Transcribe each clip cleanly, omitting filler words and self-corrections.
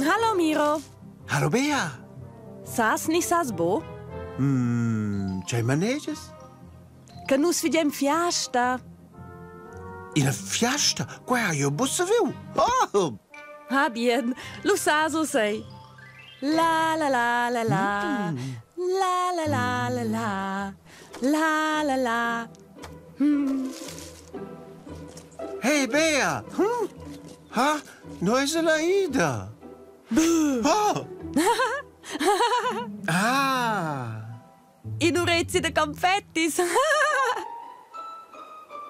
Hallo Miro. Hallo Bea. Sas ni sas bo? Mm, tgei manegias? Che nus figem fiasta. Ina fiasta? Quei hai jeu buca saviu. Oh! Ah bien, lu sas uss ei. La la la la la. Mm. La la la la la. La la la. Mm. Hey Bea! Hm? Ha? No es la ida? Oh! ah! In urezi da confettis.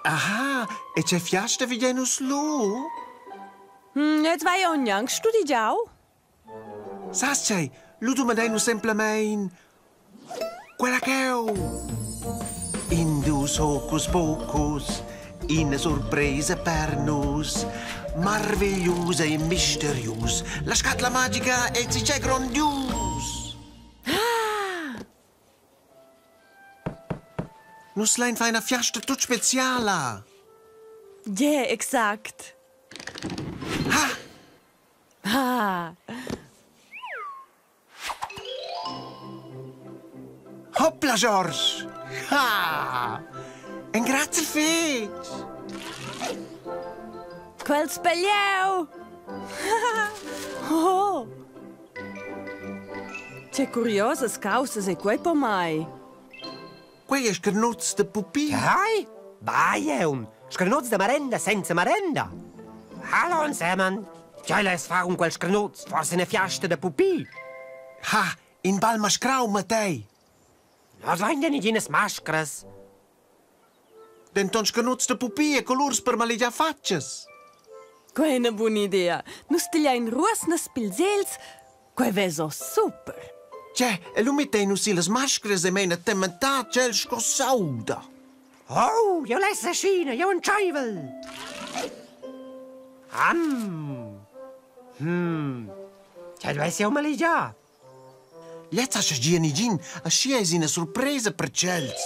Aha, e che fiasta vi nus lu? Mm, jetzt vai eu gnanc studigiau. Sas tgei? Lu dumandein nus semplamein quella cheu. Indus hocus pocus, ina surpresa per nus, marvegliusa e misterius, la scatla magica è zicè grondius. Ah! Nus lein far ina fiasta tut speciala. Yeah, exact. Ha! Ah! Hoppla, George! Ha! Engraziel fetg! Quel speglieu! oh! Che curiosas caussas ei quei pomai! Quei è scarnuz da pupi. Hai? Vai, Scarnuz da marenda senza marenda. Hallo insemen. Tgei less far cun quel scarnuz? Forse una fiasta da pupi? Ha, in bal mascrau, Mattei. Nus vain da neginas mascras. Denton scarnuz da pupi e colurs per malegiar fatschas. Quei è una buna idea. Nus tigliain ruosnas pils els. Quei veso super. Tge, e lu mettein nus si las mascras e meina tementar tgel sco sauda. Oh, jeu less ascina, jeu entscheivel. Am. Hmm. Tgei duess jeu malegiar? Gliez ascha gie negin, aschia eis ina surpresa per tschels.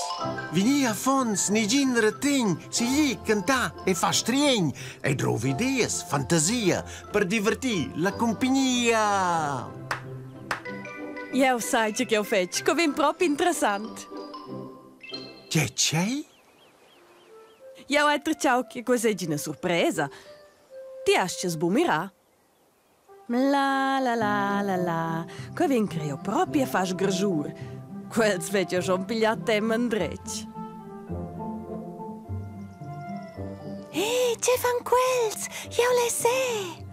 Vegni affons, negin retegn, siglir, cantar e far striegn. Ei drova ideas, fantasia per divertir la cumpignia. Jeu sai tge ch'jeu fetsch, co vegn propi interessant. Tge tgei? Jau hai tertgau che quei seigi ina surpresa. Ti astgas buc mirar. La la la la la, quei vegn creu propi a far sgarschur. Quels veggia schon piglià tema endretg. Hey, tge fan quels? Jeu less è!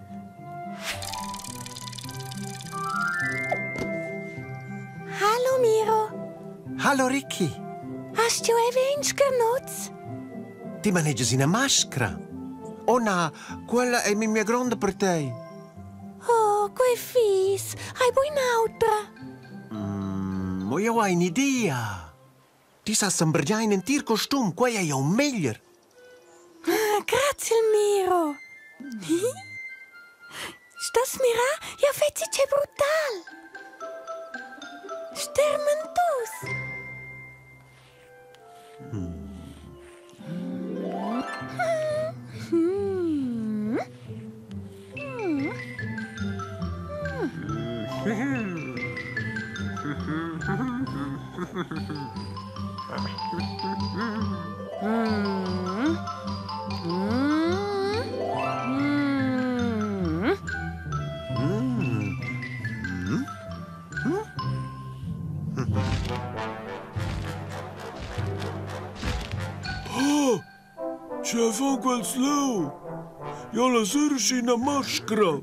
Hallo Miro. Hallo Ricky. Hast du erwähnt Schernoz? Ti manegias ina mascra? Oh na, quella è memia gronda per tei. Oh, quei fis! Hai bu in'autra? Mm, mo jeu hai un'idea. Ti sas sembregiar in entir costum, quei ei aunc meglier. Ah, grazie, Miro. Stas mirar, jeu fetschi tgei brutal. Stermentus. Oh, Tge fan quels leu? Jau la sur ina mascra.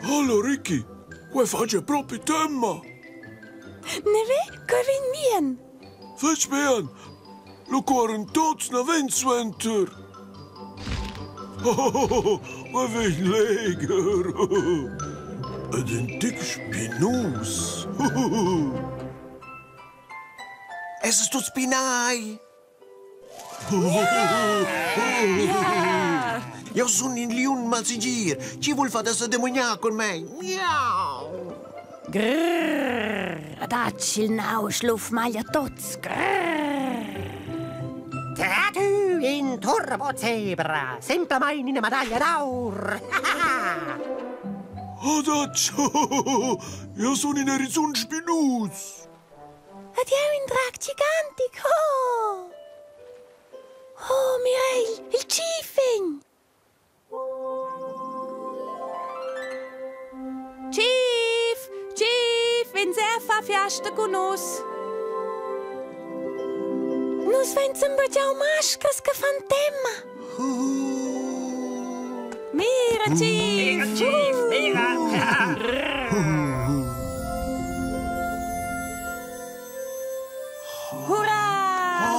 Hallo Ricky, quei fa propi tema. Neve, quei vegn bien. Fetg bien. Lu cuoren tuts naven suenter. Quei vegn legher. Ed in tic spinus. Essas tuts spinai? Jeu sun in liun malsegir. Chi vul far da sedemognar cun mei? Miau! Grrr, adatg, il nausch luf maglia tots. Grrr. Tatu in turbo zebra, semplamain ina medaglia d'aur. Adatg! Jeu sun in erizun spinus. Ed jeu in drag gigantic, ho! Oh, Mireille, il tschifegn! Chief! Chief! Vegn er far fiasta cun nus! Nus vein sembregiau mascras che fan tema. Mira, Chief! Mira, Chief! Mira! Hurra!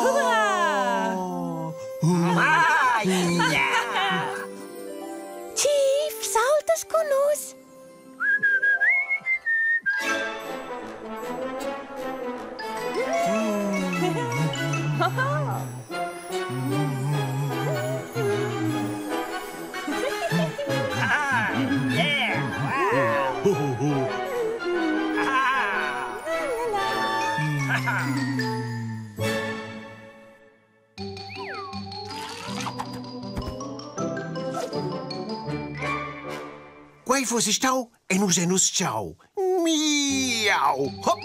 Hurra! Ah, yeah! Chief, saultas cun nus! Ah, yeah! Wow! Ah! Quei fussi stau e nus e nus ciao. Miau! Hop!